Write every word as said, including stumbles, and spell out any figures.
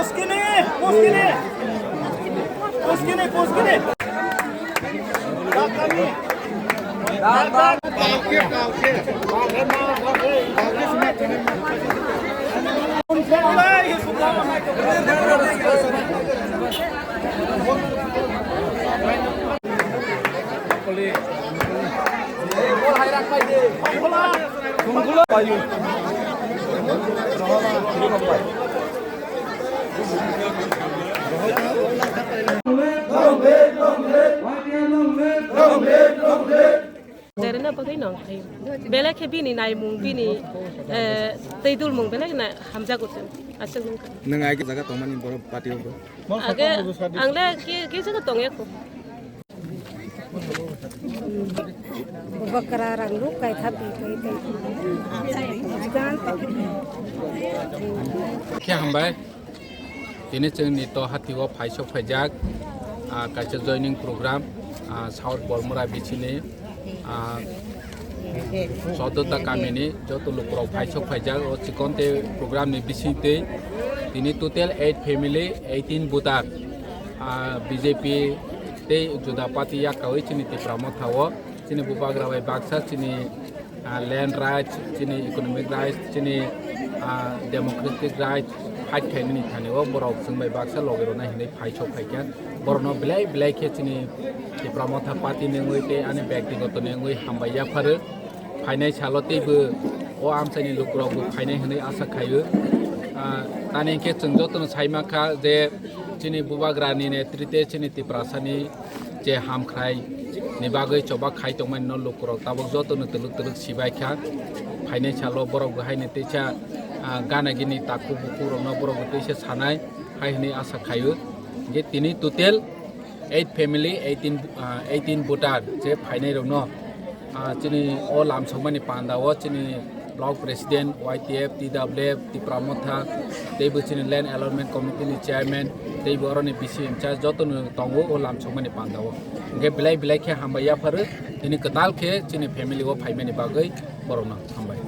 Post kene, post kene. Post kene, post kene. Jerena bagwi nong thai. Belai khe bini naimung, bini, eh, tei dulmung belai na hamjago chwng. Aswk nung kha. Nwng ai jaga tongmani borok party o bo? Age ang le ke, ke jaga tong ya kho. Bubakra rang ruk kai thapi kai tei. Jigan. Khe hambai. Tini chwng ni to hati o phaisok phaijak, ah, kaisa joining program, ah, South Bormura bichini, ah, Sodota kamini joto lukurok phaisok phaijak o chikon te program ni bising twi tini total eight family, eighteen voter, ah, B J P tei juda party yakawi chini Tipra Motha o chini bubagra bai baksa chini ah, land rights, chini economic rights, chini, ah, democratic rights fight khainani thani o borok chwng bai baksa logi rwna hinwi phaisok phaikha. Borokno belai belai khe chini Tipra Motha party ni wngwi tei ani byaktigoto ni wngwi hambai yapharo. Phainai salo teibo o amchaini lukurokbo phainai hinwi asa khaio. Ah, tani hinkhe chwng jotono saimankha je chini bubagrani netrite chini Tiprasani je hamkhrai ni bagwi choba khai tongmani no lukurok tabuk jotono twlwk twlwk sibai kha. Phainai salo borok bo haino teisa, ah, gana gini takhuk bukhuk rokno borok bo teisa sanai hai hwnwi asa khaio. Je tini total eight family, eighteen, ah, eighteen voter je phainai rokno, ah, chini o lamsokmani panda o chini Block President, Y T F, T W F, Tipra Motha, teibo chini Land Allotment Committee ni Chairman, teibo oroni bisi in charge joto no tongo o lamsokmani panda o. Hingke belai belai khe hambai yapharo, tini kwtal khe chini family o phaimani bagwi borokno hambai.